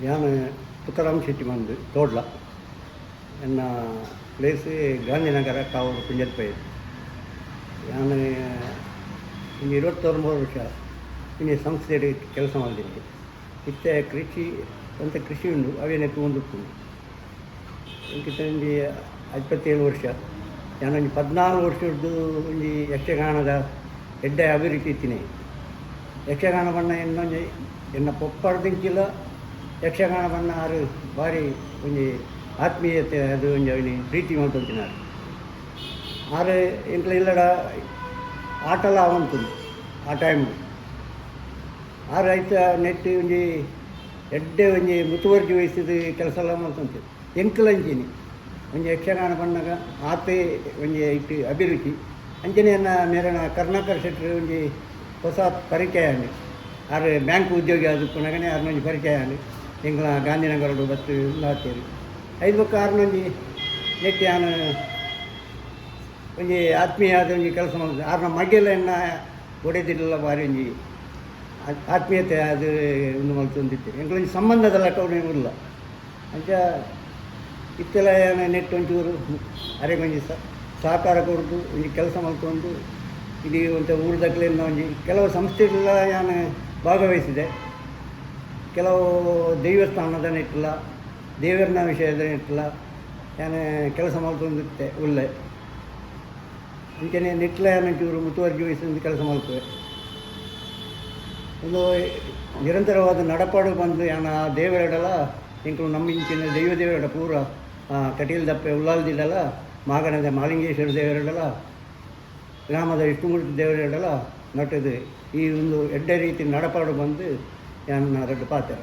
ಯಾನ್ ತುಕಾರಾಮ್ ಶೆಟ್ಟಿ ಮಂದು ತೋಡ್ಲ. ಎನ್ನ ಪ್ಲೇಸ್ ಗಾಂಧಿನಗರ, ಕಾವೂರು, ಪುಂಜತ್ಪೈರು. ಯಾನ್ ಒಂಜಿ 29 ವರ್ಷ ಒಂಜಿ ಸಂಸ್ಥೆಡ್ ಕೆಲಸ ಮಲ್ದಿನಿ. ಇತ್ತೆ ಕೃಷಿ ಒಂತೆ ಕೃಷಿ ಉಂಡು, ಅವೇನೆ ತೂವೊಂದುಪ್ಪುನು. ಎಂಕಿತ್ತೆ ಒಂಜಿ 57 ವರ್ಷ. ಯಾನೊಂಜಿ 14 ವರ್ಷದ್ದು ಒಂಜಿ ಯಕ್ಷಗಾನದ ಎಡ್ಡೆ ಅಭಿರುಚಿ ಇತ್ತಿನಿ. ಯಕ್ಷಗಾನ ಬಣ್ಣ ಇನ್ನೊಂಜಿ ಎನ್ನ ಪೊಪ್ಪರ್ದಿಂಚಿಲ ಯಕ್ಷಗಾನ ಬಣ್ಣ. ಆರು ಭಾರಿ ಒಂಜಿ ಆತ್ಮೀಯತೆ, ಅದು ಒಂಜಿ ಅವಿನಿ ಪ್ರೀತಿ ಮಲ್ತೊಂತಿನಾರು ಆರು. ಎಂಕ್ಲ ಇಲ್ಲಡ ಆಟಲ ಆವಂತುಂಡು ಆ ಟೈಮ್. ಆರು ಐತ ನೆಟ್ ಒಂಜಿ ಎಡ್ಡೆ ಒಂಜಿ ಮುತುವರ್ಜಿ ವಹಿಸಿದ ಕೆಲಸ ಎಲ್ಲ ಮಲ್ತೊಂತು. ಎಂಕುಲಂಚಿನಿ ಒಂಜಿ ಯಕ್ಷಗಾನ ಬಣ್ಣಗ ಆತೆ ಒಂಜಿ ಐಟ್ ಅಭಿರುಚಿ. ಅಂಚನೆ ಎನ್ನ ಮೇರನ ಕರುಣಾಕರ್ ಶೆಟ್ಟರು ಒಂಜಿ ಹೊಸ ಪರಿಚಯ ಆಂಡ್. ಆರು ಬ್ಯಾಂಕ್ ಉದ್ಯೋಗಿ ಆದುಪ್ಪುನಗನೆ ಆರ್ನ ಒಂಜಿ ಪರಿಚಯ ಆಂಡ್. ಎಂಕ್ಲ ಗಾಂಧಿನಗರಡು ಬತ್ತು ಉಂದಾತೇರು. ಐದು ಬೊಕ್ಕ ಆರ್ನೊಂಜಿ ನೆಟ್ ಯಾನ್ ಒಂಜಿ ಆತ್ಮೀಯ ಆದ ಒಂಜಿ ಕೆಲಸ ಮಲ್ತು. ಆರ್ನ ಮಗ್ಗೆಲ ಎನ್ನ ಒಡೆದಿಲ್ಲ. ಬಾರಿ ಒಂಜಿ ಆತ್ಮೀಯತೆ ಅದು ಉಂದು ಮಲ್ತೊಂದಿತ್ತೆ. ಎಂಕ್ಲೊಂಜಿ ಸಂಬಂಧದ ಲೆಕ್ಕ ಉಲ್ಲ. ಅಂಚ ಇತ್ತೆಲ ಯಾನ್ ನೆಟ್ ಒಂಚೂರು ಅರೆಗೊಂಜಿ ಸಹಕಾರ ಕೊರ್ದು ಒಂಜಿ ಕೆಲಸ ಮಲ್ತೊಂದು, ಇಡೀ ಒಂತೆ ಊರುದಕ್ಲೆನ ಒಂಜಿ ಕೆಲವು ಸಂಸ್ಥೆಗಳೆಲ್ಲ ಯಾನ್ ಭಾಗವಹಿಸಿದೆ. ಕೆಲವು ದೇವಸ್ಥಾನದ ನೆಟ್ಟಲ, ದೇವರನ ವಿಷಯದ ನೆಟ್ಟಲ ಯಾನ್ ಕೆಲಸ ಮಲ್ತೊಂದಿತ್ತೆ ಉಲ್ಲೆ. ಅಂಚನೆ ನೆಟ್ಲ ಯಾನ್ ಒಂಚೂರು ಮುತುವರ್ಜಿ ವಹಿಸಿ ಕೆಲಸ ಮಲ್ಪುವೆ. ಒಂದು ನಿರಂತರವಾದ ನಡಪಾಡು ಬಂದು ಯಾನ ಆ ದೇವರೆಡಲ ಎಂಕುಲು ನಮ್ಮ ಇಂಚಿನ ದೈವ ದೇವರೆಡ ಪೂರ ಕಟೀಲ್ ದಪ್ಪೆ ಉಲ್ಲಾಲ್ದಿಡಲ, ಮಾಗಣದ ಮಾಲಿಂಗೇಶ್ವರ ದೇವರೆಡಲ, ಗ್ರಾಮದ ವಿಷ್ಣುಮೂರ್ತಿ ದೇವರೆಡಲ ನಟದು ಈ ಒಂದು ಎಡ್ಡೆ ರೀತಿ ನಡಪಾಡು ಬಂದು ಯಾನ್ ರಡ್ಡ್ ಪಾತೆರ.